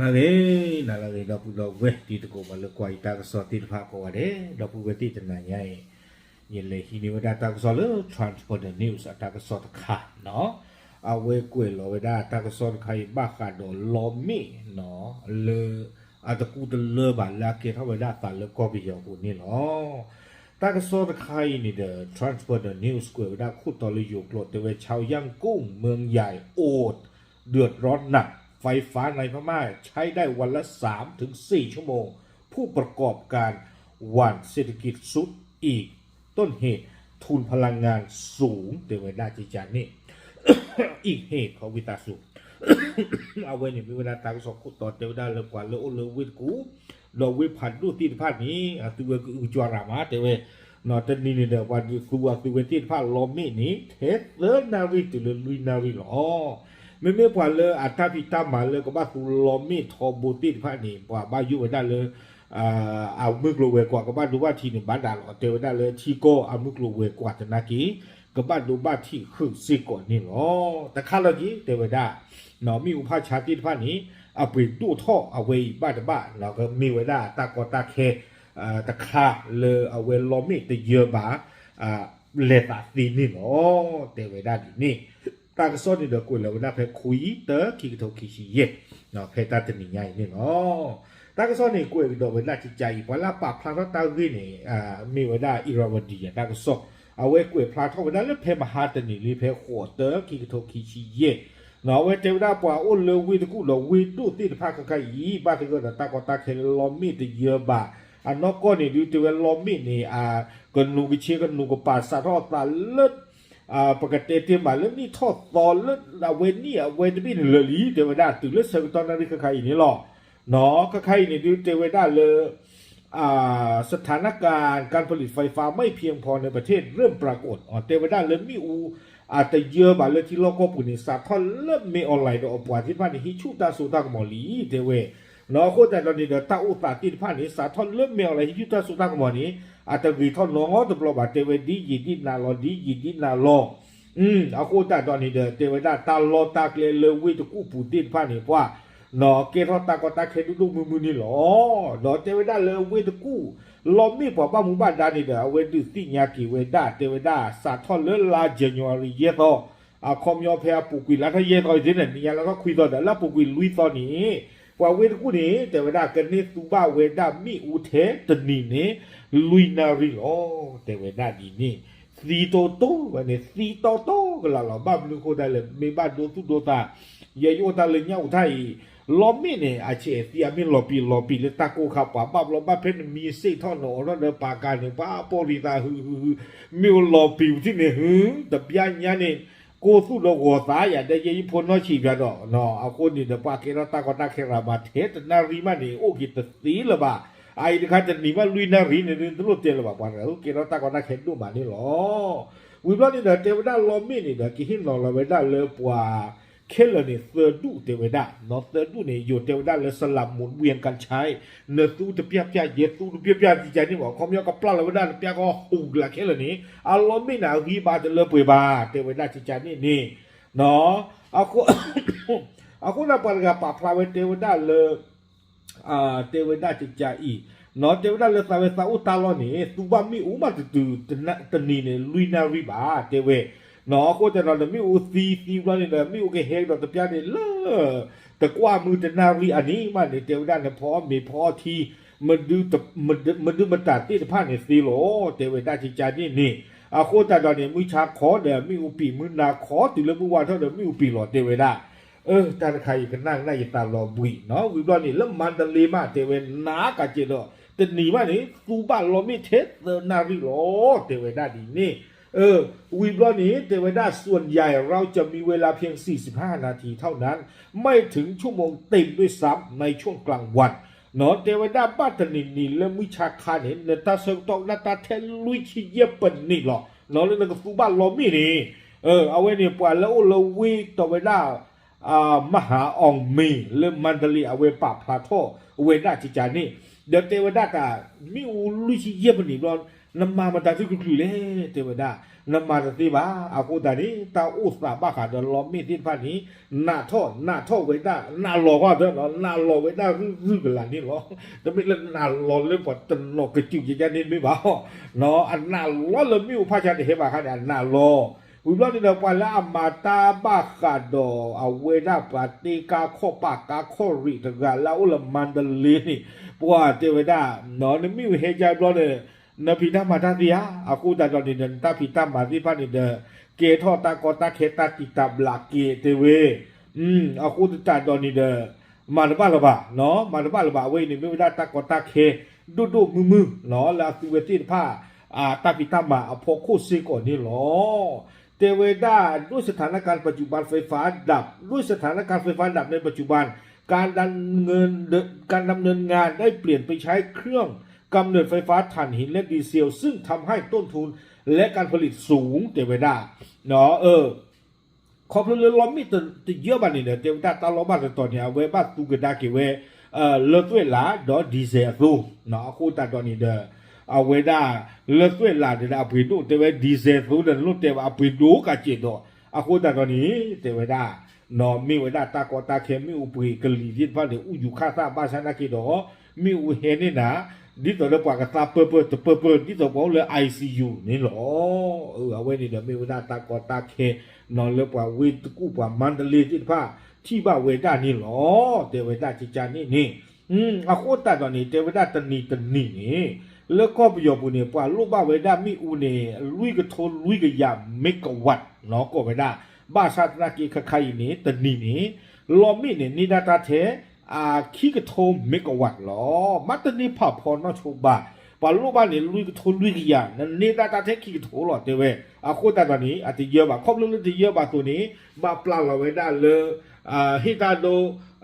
နၤလၢအဂ့ၤ နၤလၢအဂ့ၤ ဒီပုၢ်ဒီဝဲၢ်တံၤသကိး ပှၤလၢကွၢ်ယတၢ်ကစီၣ်သ့ၣ်တဖၣ်ကိးဂၤဒဲး ဒီပုၢ်ဝဲၢ်သ့ၣ်တနၤညါအံၤ ယလဲၤဟံးန့ၢ်ဝဲဒၣ်တၢ်ကစီၣ်လၢ Transborder News အတၢ်ကစီၣ်တခါနီၤ အဝဲကွဲးလီၤဝဲဒၣ်တၢ်ကစီၣ်တခါအံၤ ဘၣ်ဃးဒီးလီမ့ၣ်နီၤ လၢ အတကူတလၢဘၣ် လၢအကဲထီၣ်ဝဲဒၣ်အသးလၢကီၢ်ပယီၤအပူၤန့ၣ်လီၤ. တၢ်ကစီၣ်တခါအံၤန့ၣ်ဒီး Transborder News ကွဲးဝဲဒၣ်ခိၣ်တီလၢယိၤကျိာ် တဲဝဲ ชาวย่างกุ้งเมืองใหญ่อดเดือดร้อนหนัก ไฟฟ้าในพม่าใช้ได้วันละสามถึงสี่ชั่วโมง ผู้ประกอบการหวั่นเศรษฐกิจทรุดอีก ต้นเหตุทุนพลังงานสูง တဲဝဲဒၣ်ကကန့ၣ် အံၤဟ့ၣ်ခီဝံသးစူၤ အဝဲန့ၣ်မ့ၢ်ဝဲဒၣ်တၢ်ကစီၣ်ခိၣ်တီတဲဝဲဒၣ်လၢပှၤလၢအိၣ်လၢဝ့ၢ်တကူၣ် ဒီးဝ့ၢ်ဖးဒိၣ်သ့ၣ်တဖၣ်န့ၣ် အသုဝဲကအုကစွါရၤမး တဲဝဲ တနံၤန့ၣ်ဒီး ပှၤဒုးသူအသုဝဲသ့ၣ်တဖၣ်လီမ့ၣ်န့ၣ် ထဲသၢနၣ်ရံၣ်တုၤလၢလွံၢ်နၣ်ရံၣ်လီၤ. မ့မ့ၢ်ပှၤလၢအတၢ်ဖံးတၢ်မၤလၢကဘၣ်သူလီမ့ၣ်ထီဘိသ့ၣ်တဖၣ်န့ၣ် ပှၤဘၣ်ယိၣ်ဝဲဒၣ်လၢ အမုၢ်ကျိၤဝဲၤကွာ်ကဘၣ်ဒိဘၣ်ထံးန့ၣ် ဘၣ်ဒၣ်လီၤ တဲဝဲဒၣ်လၢထံကီၢ်အမုၢ်ကျိၤဝဲၤကွာ်သနာ်က့ ကဘၣ်ဒိဘၣ်ထံးဃုာ်စ့ၢ်ကီးန့ၣ်လီၤ. တခါလီၤက့ၤ တဲဝဲဒၣ် မ့ၣ်အူဖးဆါသ့ၣ်တဖၣ်န့ၣ် အပှ့ၤဒိၣ်ထီၣ်အဝဲအံၤဘၣ်တဘၣ် ကမ့ၢ်ဝဲဒၣ်တၢ်ကီတၢ်ခဲ တခါလၢအဝဲလီမ့ၣ်တယၢဘၣ် လဲၤသးသ့န့ၣ်လီၤ. တဲဝဲဒၣ်ဒ်န့ၣ် တၢ်ကစီၣ်န့ၣ်ဒီးကွဲးလီၤဝဲဒၣ်ဖဲခွံတၢ ခံကထိခံဆံယဲၢ် ဖဲတၢ်တနံၤညါအံၤန့ၣ်လီၤ. တၢ်ကစီၣ်န့ၣ်ကွဲးကဒီးဝဲဒၣ်ကကးအံၤ ပှၤလၢအပာ်ဖျါထီၣ်တၢ်ဂ့ၢ်န့ၣ် မ့ၢ်ဝဲဒၣ် Irrawaddy တၢ်ကစီၣ် အဝဲကွဲးဖျါထီၣ်ဝဲဒၣ်လၢဖဲမဟါတနံၤလံ ဖဲဃိးတၢ ခံကထိခံဆံယဲၢ် အဝဲတဲဝဲဒၣ်ပှၤအိၣ်လၢဝ့ၢ်တကူၣ်ဒီးဝ့ၢ်ဒိၣ်သ့ၣ်တဖၣ်ခဲခါအံၤ ဘၣ်သဂၢၢ်ဒီးတၢ်ကီတၢ်ခဲလၢလီမ့ၣ်တယၢဘၣ် အနီၢ်ကီၢ်န့ၣ်ဒုးတဲဝဲလီမ့ၣ်န့ၣ် အကနူၤကဆ့ကနူၤကပၤစးထီၣ်အသးလၢ ပကတဲတ့ၢ်မးလၢနံၣ်ထီၣ်သီလၢအဝဲနံၣ်အဝဲတဘ့ၣ်န့ၣ်လၢာ်လံ တဲဝဲဒၣ် တုၤလၢဆၢကတီၢ်နၣ်ရံၣ်ခဲခါအံၤန့ၣ်လီၤ. ခဲခါအံၤန့ၣ်ဒုးတဲဝဲဒၣ်လၢ สถานการณ์การผลิตไฟฟ้าไม่เพียงพอในประเทศเริ่มปรากฏ တဲဝဲဒၣ်လၢမ့ၣ်အူ အတယၢဘၣ်လၢထံလီၢ်ကီၢ်ပူၤန့ၣ် စးထီၣ်လၢမဲအီၣ်လဲၣ်ဒီးအပှၤသ့ၣ်တဖၣ်န့ၣ် ဟံးဆူၣ်တၢ်စိတၢ်ကမီၤလံ တဲဝဲ အဃိသတးဒီးန့ၣ်ဒီး တၢ်အိၣ်သးသ့ၣ်တဖၣ်န့ၣ် စးထီၣ်လၢမဲအီၣ်လဲၣ် ဟံးဆူၣ်တၢ်စိတၢ်ကမီၤန့ၣ် အတဂ့ၤထီၣ်နီတဘျီဘၣ် တဲဝဲဒ်ယံာ်ဒ်နၤလီၤ ဒ်ယံာ်ဒ်နၤလီၤ အဃိသတးဒီးန့ၣ်ဒီး တဲဝဲဒၣ်တၢ်လီၢ်တၢ်ကျဲလၢဝ့ၢ်တကူၣ်ပူၤသ့ၣ်တဖၣ်န့ၣ် ပှၤ ကဲထီၣ်တၢ်ကီတၢ်ခဲဒိၣ်ဒိၣ်မုၢ်မုၢ်န့ၣ်လီၤ. ဒီးတဲဝဲဒၣ်လၢဝ့ၢ်တကူၣ် လီမ့ၣ်ပှၤဘၣ်မူဘၣ်ဒါန့ၣ်ဒီး အဝဲဒုးသ့ၣ်ညါက့ၤဝဲဒၣ် တဲဝဲဒၣ် စးထီၣ်လၢလါ January ယဲၢ်သီ အခီပညီဖဲအပူၤကွံာ်လါထီၣ်ယဲၢ်သီအံၤန့ၣ် နံၤညါလါထီၣ်ခွံသီဒီး လၢအပူၤကွံာ်လွံၢ်သီန့ၣ် ပှၤဝ့ၢ်တကူၣ်န့ၣ် တဲဝဲဒၣ် ကန့ၢ်သူဘၣ်ဝဲဒၣ်မ့ၣ်အူထဲတနံၤန့ၣ် လွံၢ်နၣ်ရံၣ်လီၤ တဲဝဲဒၣ်ဒ်န့ၣ် သံတိတိဝဲန့ၣ် သံတီတီကလာ်လီၤ ဘၣ်မနုၤအဃိဒၣ်လဲာ် မ့ၢ်ဘၣ်ဒိသူၣ်ဒိသး ယဲယအိၣ်တၢ်လၢညၣ်အူထၣ်အံၤ လီမ့ၣ်န့ၣ် အဆဲးသံအမ့ၢ်လီၤပံာ်လီၤပံာ်လၢတၢ်ကိၢ်ခါ ပှၤဘၣ်ဘျီဘၣ်ဖဲနမံစ့ၢ်ထီၣ်နအိးထီၣ်ဒီးပာ်ကါန့ၣ် ပှၤပီၢ်ရံသးဟုဟုဟု မ့ၣ်အူလီၤပံာ်ပထံၣ်န့ၣ်ဟု တဘျါညါန့ၣ် ကိၢ်သူၣ်ဒီးဂီၤသးယၤဒီး ယဲယဖိနီၢ်ဆံးပၠးဒီး အဃိန့ၣ်ဒီး ပှၤကဲထီၣ်တၢ်ကီတၢ်ခဲရၤမး ထဲတနၣ်ရံၣ်မးန့ၣ် အိၣ်က့ၤတသ့လၢၤဘၣ် အအံၤတခါတနံၤမးလွံၢ်နၣ်ရံၣ်န့ၣ် တလိၣ်တဲလၢၤဘၣ် ပှၤတဂၤကဲထီၣ်တၢ်ကီတၢ်ခဲဒိၣ်မးန့ၣ်လီၤ. ဝံၤဘျီန့ၣ်ဒီး တဲဝဲဒၣ်လီမ့ၣ်န့ၣ်ဒီး ကဟ့ၣ်နီၤလီၤဝဲဒၣ်လၢပှၤခဲလၢာ်န့ၣ် သၢဒူၣ်တဲဝဲဒၣ် သၢဒူၣ်န့ၣ် ယိၤတဲဝဲဒၣ်လၢ สลับหมุนเวียนกันใช้ နသူတပျၢ်ပျၢ် ယဲသူတပျၢ်ပျၢ် ကကန့ၣ်မး အခီပညီကပျၢ်လီၤဝဲဒၣ်တပျၢ်ကီၢ်ဟူးကလာ်ခဲလၢာ်န့ၣ် အလီမ့ၣ်န့ၣ် အဂံၢ်ဘါတလၢပှဲၤဘၣ် တဲဝဲဒၣ်ကကန့ၣ်န့ၣ် အဃိ အဃိန့ၣ်ပှၤတဂၤပာ်ဖျါဝဲတဲဝဲဒၣ်လၢ တဲဝဲဒၣ်ကကအံၤ တဲဝဲဒၣ်လၢသးဝဲသးအိၣ်တၢ်လီၢ်န့ၣ် သူဘၣ်မ့ၣ်အူမးတတုၤတနံၤန့ၣ် လွံၢ်နၣ်ရံၣ်ဘၣ် တဲဝဲ အဃိသတးဒီး မ့ၣ်အူသံသံဘျီန့ၣ်ဒီး မ့ၣ်အူကဟဲကဒီးတပျၢ်န့ၣ်လၢ တကွၢ်မုၢ်တနၣ်ရံၣ်အနံၤမးန့ၣ် တဲဝဲဒၣ်န့ၣ် ဖီအီၣ်မ့ၤဖီအီၣ်ထံ မဒုမတၤသ့ၣ်တဖၣ်န့ၣ်သ့လီၤ တဲဝဲဒၣ်ကကန့ၣ်န့ၣ် အဃိသတးဒီးန့ၣ် မုၢ်ဆါခီဒီး မ့ၣ်အူပံာ်မုၢ်နၤခီတုၤလၢမုၢ်ဝါထီၣ်ဒီး မ့ၣ်အူပံာ်လီၤ တဲဝဲဒၣ် အၢ တၢ်တခါအံၤကနၣ်ကနၣ်ယသးလီၤဘှံးနီၤ ဝံၤဘျီန့ၣ် လၢမါတလ့မး တဲဝဲနၤကကဲဒီး တနံၤမးန့ၣ် သူဘၣ်လီမ့ၣ်ထဲသၢနၣ်ရံၣ်လီၤ တဲဝဲဒၣ်ဒ်န့ၣ် ဝံၤဘျီန့ၣ် တဲဝဲဒၣ် ส่วนใหญ่เราจะมีเวลาเพียงสี่สิบห้านาทีเท่านั้น ไม่ถึงชั่วโมงเต็มด้วยซ้ำในช่วงกลางวัน တဲဝဲဒၣ်ဘၣ်တနံၤနံၤလၢမုၢ်ဆါခါန့ၣ် နတၢ်ဆၢကတီၢ်ကနၣ်တၢ်ထဲလွံၢ်ဆံယဲၢ်ပနံးလီၤ လၢနကသူဘၣ်လီမ့ၣ်န့ၣ် အဝဲန့ၣ်ပှၤလၢအိၣ်လၢဝ့ၢ်တဲဝဲဒၣ် မဟါအီၣ်မ့ၤ လၢမါတလ့ အဝဲပာ်ဖျါထီၣ်ဝဲဒၣ်ကကန့ၣ် ဒီးတဲဝဲဒၣ်တၢ် မ့ၣ်အူလွံၢ်ဆံယဲၢ်ပနံးဘျီ နမၤမတၤတချုးချုးလဲၣ် တဲဝဲဒၣ်, နမၤတသ့ဘၣ်. အဃိသတးန့ၣ် တၢ်အိၣ်သးဘၣ်ဃးဒီးလီမ့ၣ်သ့ၣ်တဖၣ်န့ၣ် နးထီၣ် နးထီၣ်ဝဲဒၣ် နးလီၤဃီဒီး နးလီၤဝဲဒၣ်ရုၢ်ရုၢ်ကလာ်န့ၣ်လီၤ. တမ့ၢ်လၢနးလီၤလၢပှၤတနီၤကစူးကကါန့ၣ်တမ့ၢ်ဘၣ်, အနးလီၤလၢမ့ၣ်အူဖးဆါတဟဲဘၣ်ခါန့ၣ် အနးလီၤ. ဝံၤဘျီန့ၣ်ဒီး ပှၤလၢအမၤတၢ်ဘၣ်ဃးဒီးအဝဲဒၣ်ပှၤတ့ကါခီၣ်ပာ်ကါခီၣ်ရံးတဂၤလၢအအိၣ်လၢမၤတလ့န့ၣ် ပှၤတဲဝဲဒၣ်, နမ့ၣ်အူဟဲကါဘျီန့ၣ် နဖံးတၢ်မၤတၢ်သ့ဧါ. အဃိသတးဒီးန့ၣ်ဒီး နတၢ်ဖံးတၢ်မၤသ့ၣ်တဖၣ်န့ၣ်ဒီး ကဲထီၣ်တၢ်ကီတၢ်ခဲတၢ်တံာ်တာ်ဘျးက့ၤတဲဝဲ. အဃိသတးဒီးန့ၣ်ဒီး မၤတဘၣ်လၢၤဘၣ်, မၤတဘၣ်လၢၤဘၣ်. အဝဲအံၤန့ၣ် မ့ၢ်ဝဲဒၣ်တၢ်ကီတၢ်ခဲ ဒိၣ်ဒိၣ်မုၢ်မုၢ် လၢအသုဝဲသ့ၣ်တဖၣ် တၢ်ဖံးတၢ်မၤအဖီခိၣ်စ့ၢ်ကီးန့ၣ်လီၤ. တဲဝဲဒၣ် ด้วยสถานการณ์ปัจจุบันไฟฟ้าดับ ด้วยสถานการณ์ไฟฟ้าดับในปัจจุบัน การดำเนินการดำเนินงานได้เปลี่ยนไปใช้เครื่องกำเนิดไฟฟ้าถ่านหินและดีเซล ซึ่งทำให้ต้นทุนและการผลิตสูง တဲဝဲဒၣ် ခီဖျိလၢလီမ့ၣ်တယၢဘၣ်န့ၣ်ဒီး တဲဝဲဒၣ်တၢ်လီၢ်ဘၣ်တတီၤန့ၣ် အဝဲဘၣ်သူကဒါက့ၤဝဲ လၢသွဲၣ်လးဒီး diesel အသိး, အဃိသတးဒီးန့ၣ်ဒီး အဝဲဒၣ်လၢသွဲၣ်လးဒီးအပှ့ၤဒိၣ် တဲဝဲ diesel အသိးဒီး နလိၣ်တဲဘၣ်အပှ့ၤဒိၣ်ကးကဲးဒီး အဃိသတးဒီးန့ၣ် တဲဝဲဒၣ် မ့ၢ်ဝဲဒၣ်တၢ်ကီတၢ်ခဲ မ့ၣ်အူပှ့ၤကလံၤသ့ၣ်တဖၣ်န့ၣ် အူယူၤခၣ်သၣ်ဘၣ်ဆၣ်သနာ်က့ဒီး မ့ၣ်အူဟဲန့ၢ်နၤ ဒ်သိးလၢပှၤကသါပၢၢ်ပၢၢ်တပၢၢ်ပၢၢ် ဒ်သိးပှၤအိၣ်လၢ I C U န့ၣ်လီၤ. အဝဲန့ၣ်ဒီးမ့ၢ်ဝဲဒၣ်တၢ်ကီတၢ်ခဲ လၢပှၤဝ့ၢ်တကူၣ်ပှၤမါတလ့သ့ၣ်တဖၣ် ထံၣ်ဘၣ်ဝဲဒၣ်န့ၣ်လီၤ. တဲဝဲဒၣ်ကကန့ၣ်န့ၣ် အဃိသတးဒီးန့ၣ် တဲဝဲဒၣ်တနံၤတနံၤန့ၣ် လၢကီၢ်ပယီၤပူၤန့ၣ် ပှၤလိၣ်ဘၣ်ဝဲဒၣ်မ့ၣ်အူန့ၣ် လွံၢ်ကထိလွံၢ်ကယၤ megawatt နီၤ ကိးဝဲဒၣ် ဘၣ်ဆၣ်သနာ်က့ခါခါအံၤန့ၣ် တနံၤန့ၣ် လီမ့ၣ်န့ၣ် န့ၢ်ဒၣ်တၢ်ထဲ အခံကထိ megawatt လီၤ. မ့ၢ်တန့ၢ်ဖးဖီနီၢ်ဆိဘၣ် ပှၤလိၣ်ဘၣ်န့ၣ် လွံၢ်ကထိလွံၢ်ကယၤ နန့ၢ်ဒၣ်တၢ်ထဲခံကထိလီၤ တဲဝဲ. အဃိသတးဒီးန့ၣ် အတယၢဘၣ် ခီဖျိလၢတယၢဘၣ်အသိးန့ၣ် ဘၣ်ပျၢ်လီၤဝဲဒၣ်လၢ ဟ့ၣ်တၢ်ဒိ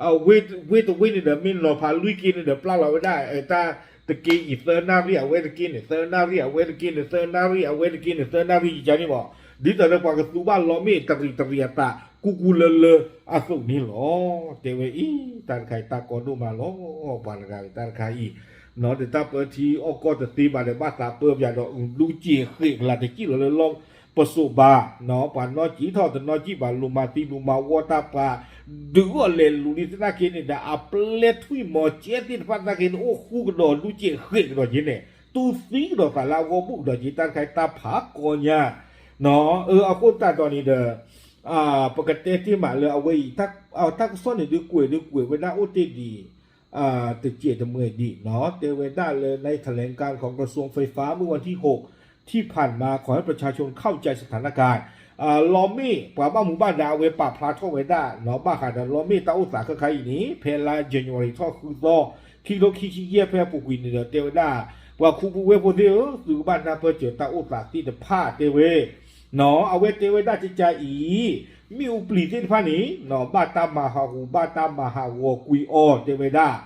ဝ့ၢ်တဝ့ၢ်န့ၣ်ဒီး မ့ၢ်နီၤဖးလွံၢ်က့န့ၣ်ဒီး ပျၢ်လီၤဝဲဒၣ် တၢ်တက့အံၤ သၢနၣ်ရံၣ် အဝဲတက့န့ၣ် သၢနၣ်ရံၣ် အဝဲတက့န့ၣ် သၢနၣ်ရံၣ် အဝဲတက့န့ၣ် သၢနၣ်ရံၣ် ယကန့ၣ်မး ဒ်သိးလၢပှၤကသူဘၣ်လီမ့ၣ်တရံးတရံးအသး ကူကူလၢလၢအသိးန့ၣ်လီၤ. တဲဝဲအံၤ တၢ်တခါအံၤ တၢ်ကီဒိၣ်မးလီၤ. ပှၤတဂၤတၢ်တခါအံၤ နတၢ်ပၢထံအီၣ်ကီၢ်တသ့ဘၣ်ဒီး ဘၣ်သးပၢပျးဒီး ဒူက့ၣ်ဃ့ၣ်ကလၤတကံၣ်လီၤလၢလီၢ်ပစိာ်ဘၣ် ပှၤနီၣ်ကံၣ်ထီၣ်တနီၣ်ကံၣ်ဘၣ် လူၤမၤသံလူၤမၤဝီတၢ်ပှၤ ဒုးအီၣ်လဲၤလူၤလံသနာ်က့န့ၣ်ဒီး အပျဲၢ်ထွံၣ်မီၤကဲသ့ၣ်တဖၣ်သနာ်က့န့ၣ် အိၣ်ဃူကဒီးဒူက့ၣ်ဃ့ၣ်ကဒီးက့ၤန့ၣ် တူၢ်သံကဒီးသးလၢအဂီၢ်ဘူးကဒီးက့ၤ တၢ်တခါအံၤတၢ်ဖးကီညါ အဃိသတးဒီးန့ၣ်ဒီး ပကတဲတ့ၢ်မးလၢအဝဲအံၤ တၢ်ကစီၣ်န့ၣ်ဒုးကွဲးဒုးကွဲးဝဲဒၣ်အိၣ်တ့ၢ်ဒံး တစဲးတမှဲးဒံးနီၤ တဲဝဲဒၣ်လၢ ในแถลงการณ์ของกระทรวงไฟฟ้า เมื่อวันที่หก ที่ผ่านมา ขอให้ประชาชนเข้าใจสถานการณ์ လီမ့ၣ် ပှၤဘၣ်မူဘၣ်ဒါအဝဲပာ်ဖျါထီၣ်ဝဲဒၣ်နီၤ ဘၣ်ဃးဒီးလီမ့ၣ်တၢ်အိၣ်သးခဲခါအံၤန့ၣ် ဖဲလါ January ထီၣ်ဃုသီ ခံကထိခံဆံယဲၢ် ဖဲအပူၤကွံာ်န့ၣ်ဒီး တဲဝဲဒၣ် ပှၤခူပူၤဝဲၢ်ဖိသ့ၣ်ဧၢ သုကဘၣ်နၢ်ပၢၢ်စၢၤတၢ်အိၣ်သးသ့ၣ်တဖၣ်တဲဝဲ နီၤ အဝဲတဲဝဲဒၣ်ကကါအံၤ မ့ၣ်အူပျံၤသ့ၣ်တဖၣ်န့ၣ် ဘၣ်တၢ်မၤဟးဂူာ် ဘၣ်တၢ်မၤဟးဂီၤကွံာ်အီၤ တဲဝဲဒၣ်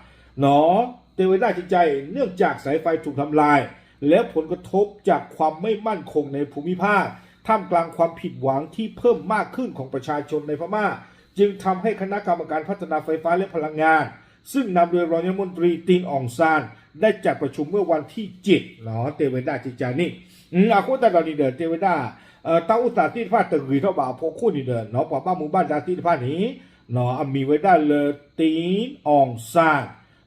တဲဝဲဒၣ်ကကါအံၤ เนื่องจากสายไฟถูกทำลาย และผลกระทบจากความไม่มั่นคงในภูมิภาค ท่ามกลางความผิดหวังที่เพิ่มมากขึ้นของประชาชนในพม่า จึงทำให้คณะกรรมการพัฒนาไฟฟ้าและพลังงาน ซึ่งนำโดยรองนายกรัฐมนตรี ติน อ่องซาน ได้จัดประชุมเมื่อวันที่เจ็ด နီၤ တဲဝဲဒၣ်ကကါန့ၣ် အဃိသတးဒီးန့ၣ်ဒီး တဲဝဲဒၣ် တၢ်အိၣ်သးသ့ၣ်တဖၣ်တဂ့ၤထီၣ်ဘၣ်အဖီခိၣ်န့ၣ်ဒီး နီၤ ပှၤဘၣ်မူဘၣ်ဒါသ့ၣ်တဖၣ်န့ၣ် အမံၤဝဲဒၣ်လၢ Tin Aung San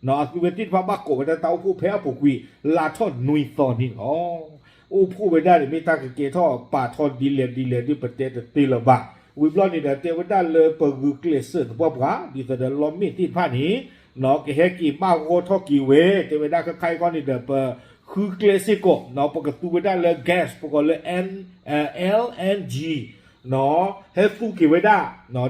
နီၤ အသုဝဲသ့ၣ်တဖၣ်ဘၣ်ကိးဝဲဒၣ်တၢ်အိၣ်ဖှိၣ်ဖဲအပူၤကွံာ် လါထီၣ်နွံသီန့ၣ်လီၤ. အိၣ်ဖှိၣ်ဝဲဒၣ်န့ၣ် မ့ၢ်တၢ်ကကဲထီၣ်ပာ်ထီၣ်ဒ်လဲၣ်ဒ်လဲၣ်ဒ်ပတဲတသ့လၢၤဘၣ်. ဝံၤဘျီန့ၣ်ဒီး တဲဝဲဒၣ်လၢပဂုာ်ကျဲးစၢးသပှၢ်ပှၢ် ဒ်သိးဒီးလီမ့ၣ်သ့ၣ်တဖၣ်န့ၣ် နီၤ ကဟဲက့ၤဘၣ်ဂီၢ်ထီၣ်က့ၤဝဲ တဲဝဲဒၣ်ခဲခါအံၤခီန့ၣ်ဒီး ပဃုကျဲစ့ၢ်ကီး နီၤ ပကသူဝဲဒၣ်လၢ gas ပကိးလၢ L N G နီၤ ဟဲသူက့ၤဝဲဒၣ်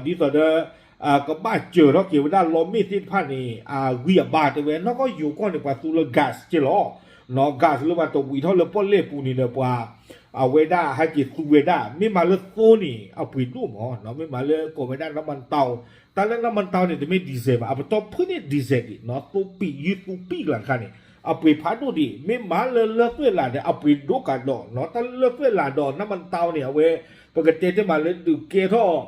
နီၤ ဒ်သိးဒီး ကဘၣ်စၢၤထီၣ်က့ၤဝဲဒၣ်လီမ့ၣ်သ့ၣ်တဖၣ်န့ၣ် အဂံၢ်အဘါတဲဝဲ နီၢ်ကီၢ်ယိၤကီၢ်န့ၣ် ပှၤသူလၢ gas က့လီၤ. နီၤ gas လၢပှၤတဝံၤထီၣ်လၢပီၣ်လဲၣ်ပူၤန့ၣ်ဒီးပှၤ အဝဲဒၣ်ဟဲက့ၤသူဝဲဒၣ် မ့ၢ်မၤလၢသိန့ၣ် အပှ့ၤဒိၣ်မး နီၤ မ့ၢ်မၤလၢကိးဝဲဒၣ် น้ำมันเตา တၢ်လၢ น้ำมันเตา န့ၣ် တမ့ၢ် diesel ဘၣ် အပတီၢ်ဖုန့ၣ် diesel ဒံး နီၤ သိပံာ်ယုၢ်သူပံာ်ကလၤတခါန့ၣ် အပှ့ၤဖးဒိၣ်ဒံး မ့ၢ်မၤလၢလၢသွဲၣ်လးဒီး အပှ့ၤဒိၣ်ကးဒီး နီၤ တၢ်လၢသွဲၣ်လးဒီး น้ำมันเตา န့ၣ် အဝဲ ပကတဲတ့ၢ်မးလၢဒုးကဲထီၣ်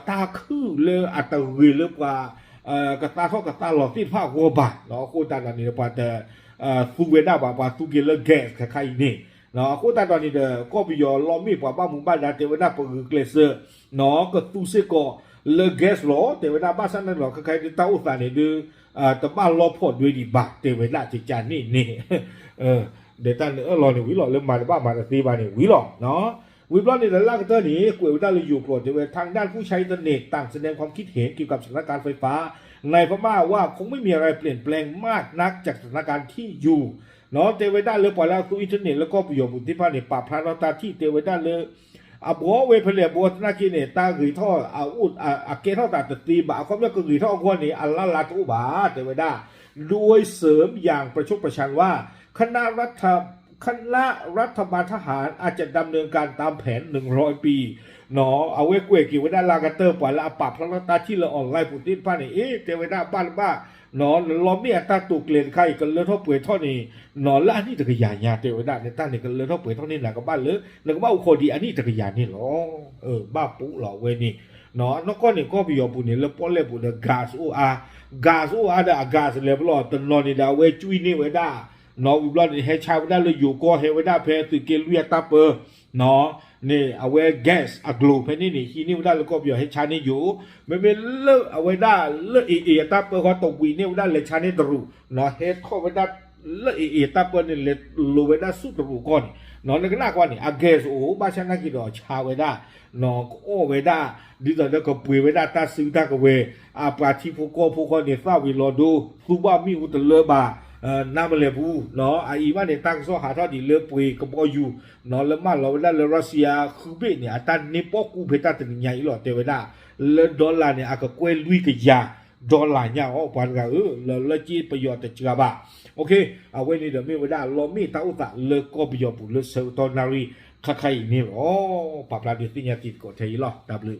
တၢ်ခုၣ်လၢအတဂ့ၤလၢပှၤ ကသါထီၣ်ကသါလီၤသ့ၣ်တဖၣ်အဂီၢ်ဘၣ် နီၤ အဃိသတးဒီးန့ၣ် ပှၤတ သူဝဲဒၣ်ဘၣ် ပှၤသူက့ၤလၢ gas ခါခါအံၤန့ၣ်, အဃိသတးဒီးန့ၣ်ဒီး ကီၢ်ပယီၤလီမ့ၢ်ပှၤဘၣ်မူဘၣ်ဒါတဲဝဲဒၣ် ပဂုာ်ကျဲးစၢး ကသူစ့ၢ်ကီးလၢ gas လီၤ တဲဝဲဒၣ် ဘၣ်ဆၣ်န့ၣ်လီၤ ခါခါအံၤဒုးတၢ်အိၣ်သးန့ၣ်ဒုး တဘၣ်လီဖီၣ်ဒွဲဒံးဘၣ် တဲဝဲဒၣ်ကကန့ၣ်န့ၣ် ဒီးတၢ်န့ၣ်အၢၣ်လီၤန့ၣ်ဝံၤလီၤ လၢမၤတဘၣ်မၤတသ့ဘၣ်န့ၣ်ဝံၤလီၤ. ဝံၤဘျီန့ၣ်ဒီးလၢကတၢၢ်န့ၣ် ကွဲးဝဲဒၣ်လၢယိၤကျိာ်တဲဝဲ ทางด้านผู้ใช้อินเทอร์เน็ตต่างแสดงความคิดเห็นเกี่ยวกับสถานการณ์ไฟฟ้าในพม่าว่าคงไม่มีอะไรเปลี่ยนแปลงมากนักจากสถานการณ์ที่อยู่ တဲဝဲဒၣ်လၢပှၤလၢအသူ internet လၢကီၢ်ပယီၤပူၤသ့ၣ်တဖၣ်န့ၣ် ပာ်ဖျါထီၣ်တၢ်ထံၣ်တဲဝဲဒၣ်လၢ အဘှီဝဲဖဲလဲၣ်ဘှီသနာ်က့န့ၣ် တၢ်ဂ့ၤထီၣ် အကဲထီၣ်သးတသ့ဘၣ် အခီပညီကဂ့ၤထီၣ်အဂီၢ်န့ၣ် အလၢ်လၢ်တအိၣ်ဘၣ် တဲဝဲဒၣ် โดยเสริมอย่างประชดประชันว่า คณะรัฐ คณะรัฐบาลทหารอาจจะดำเนินการตามแผน หนึ่งร้อยปี အဝဲကွဲးက့ၤဝဲဒၣ်လၢကတၢၢ်ပှၤလၢအပာ်ဖျါထီၣ်တၢ်ထံၣ်လၢ online ပူၤသ့ၣ်တဖၣ်န့ၣ် အ့ တဲဝဲဒၣ်ဘၣ်တဘၣ် နလီမ့ၢ်အတၢ်တိာ်ကျဲၤတခါအံၤ ကလၢထီၣ်ပှဲၤထီၣ်န့ၣ် နလၢအနံၣ်တကယၤညါ တဲဝဲဒၣ် နတၢ်န့ၣ်ကလၢထီၣ်ပှဲၤထီၣ်န့ၣ် နကဘၣ်လၢ နကဘၣ်အိၣ်ခိးဒံးအနံၣ်တကယၤန့ၣ်လီၤ. ဘၣ်ပိာ်လီၤအဝဲန့ၣ် နီၢ်ကီၢ်န့ၣ် ကီၢ်ပယီၤပူၤန့ၣ် လၢပီၣ်လဲၣ်ပူၤဒီး gas အိၣ်အါ gas အိၣ်အါဒီးအ gas လဲၤပလီၢ် တနီၤန့ၣ်ဒီး အဝဲကွံန့ၢ်ဝဲဒၣ် နီၢ်ဝံၤဘျီန့ၣ် ဟဲဆါဝဲဒၣ်လၢယိၤကီၢ် ဟဲဝဲဒၣ်ဖဲသုးက့လွံၢ်အတၢ်ပၢ န့ၣ် အဝဲ gas အကျိၤဖဲန့ၣ်န့ၣ် ဟံးန့ၢ်ဝဲဒၣ်လၢကီၢ်ပယီၤ ဟဲဆါန့ၢ်ယိၤ မ့မ့ၢ်လၢအဝဲဒၣ်လၢ AA အတၢ်ပၢဃီတဝံၤန့ၢ်ဝဲဒၣ်လဲၤဆါန့ၢ်တရူး ဟဲထီၣ်ဝဲဒၣ်လၢ AA အတၢ်ပၢန့ၣ် လဲၤလိၤဝဲဒၣ်ဆူတရူးကီၢ်န့ၣ် နကနၣ်ကွၢ်န့ၣ် အ gas အိၣ် ဘၣ်ဆၣ်နာ်က့ဒီးဆါဝဲဒၣ် ကအီၣ်ဝဲဒၣ် ဒ်သိးဒီးကပှ့ၤဝဲဒၣ်တၢ်စုတၢ်ကဝဲၤ အပှၤထံဖိကီၢ်ဖိဃီန့ၣ် သၣ်ဝံၤလီၤဒိ သူဘၣ်မ့ၣ်အူတလၢဘၣ် နါမလဲၤပူၤ အအံၤဘၣ်န့ၣ် တၢ်ကစီၣ်ဟးထီၣ်ဒံးလၢပှ့ၤကဘီယူၤ လၢမၢလီၤဝဲဒၣ်လၢ Russia ဃုဘ့ၣ်န့ၣ် အတၢ်န့ၢ်ပီၣ်ကူဖဲတၢ်တနံၤညါအံၤလီၤ တဲဝဲဒၣ် လၢ dollar န့ၣ် အကကွဲၢ်လွံၢ်ကယၤ dollar ညါအီၤ ပှၤတဂၤဧၢ လၢလၢက့ပယီၤတစှၤဘၣ် အဝဲန့ၣ်ဒီးမ့ၢ်ဝဲဒၣ်လီမ့ၢ်တၢ်အိၣ်သးလၢကီၢ်ပယီၤပူၤလၢဆၢကတီၢ်နၣ်ရံၣ်ခါခါအံၤန့ၣ်လီၤ. ပာ်ဖျါဒုးသ့ၣ်ညါတံၤသကိးထဲအံၤလီၤ. တၢ်ဘျုး